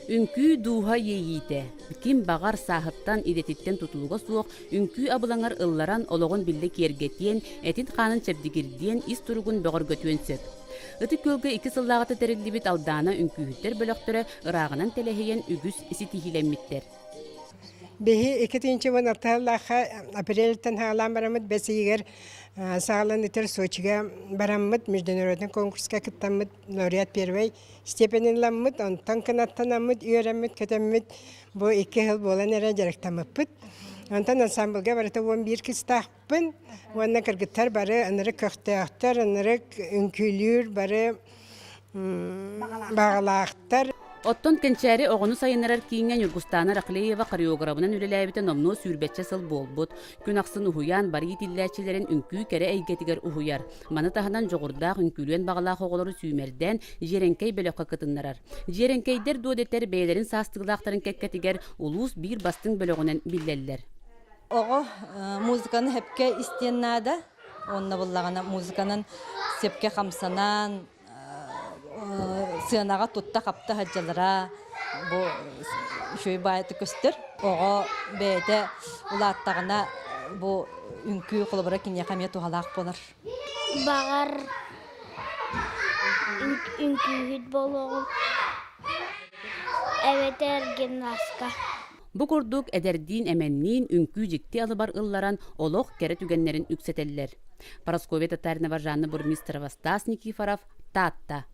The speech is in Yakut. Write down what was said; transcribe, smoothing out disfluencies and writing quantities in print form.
Үҥкүү дууһа иэйиитэ. Ким баҕар сааһыттан, идэтиттэн тутулуга суох үҥкүү абылаҥар ылларан олоҕун биллэ киэргэтиэн, этин-хаанын чэбдигирдиэн, ис туругун бөҕөргөтүөн сөп. Ытык Күөлгэ икки сыллааҕыта тэриллибит Алдаана үҥкүүһүттэр бөлөхтөрө ырааҕынан тэлэһийэн үгүс ситиһиилэммиттэр. Биһи 2016-лаахха апрельтэн саҕалаан бараммыт бэс ыйыгар саҕалан итэр Сочига бараммыт международный конкурска кыттаммыт лауреат первой степенин ылламмыт, онтон кынаттанаммыт, үөрэммит, көтөммүт бу икки сыл буолан эрэ дьарыктаммыппыт. Онтон ансамблга барыта 11 кыстаахпын уонна кыргыттар бары ынырык көхтөөхтөр, ынырык үҥкүүлүүр бары баҕалаахтар. Оттон Кэнчээри оҕону сайыннарар кииҥҥэ Ньургустаана Рахлеева хореограбынан үлэлээбитэ номнуо сүүрбэччэ сыл буолбут. Күн ахсын уһуйаан бары иитиллээччилэрин үҥкүү кэрэ эйгэтигэр уһуйар. Маны таһынан дьоҕурдаах үҥкүүлүөн баҕалаах оҕолору сүүмэрдээн Дьиэрэҥкэй бөлөххө кытыннарар. Дьиэрэҥкэйдэр дуо дэтэр бэйэлэрин саастыылаахтарын кэккэтигэр улуус биир бастыҥ бөлөҕүнэн биллэллэр. Оҕо музыканы сөпкө истиэн наада. Уонна буллаҕына музыканан сөпкө хамсанан сыанаҕа тутта-хапта сылдьаллара бу үчүгэй баайытык көстөр. Оҕо бэйэтэ улааттаҕына бу үҥкүү холобура киниэхэ эмиэ туһалаах буолар. Баҕар үҥкүүһүт буолуоҕум эбэтэр гимнастка. Бу курдук эдэрдиин-эмэнниин үҥкүү дьикти алыбар ылларан олох кэрэ түгэннэрин үксэтэллэр. Парасковья Татаринова, Жанна Бурмистрова, Стас Никифоров, Таатта.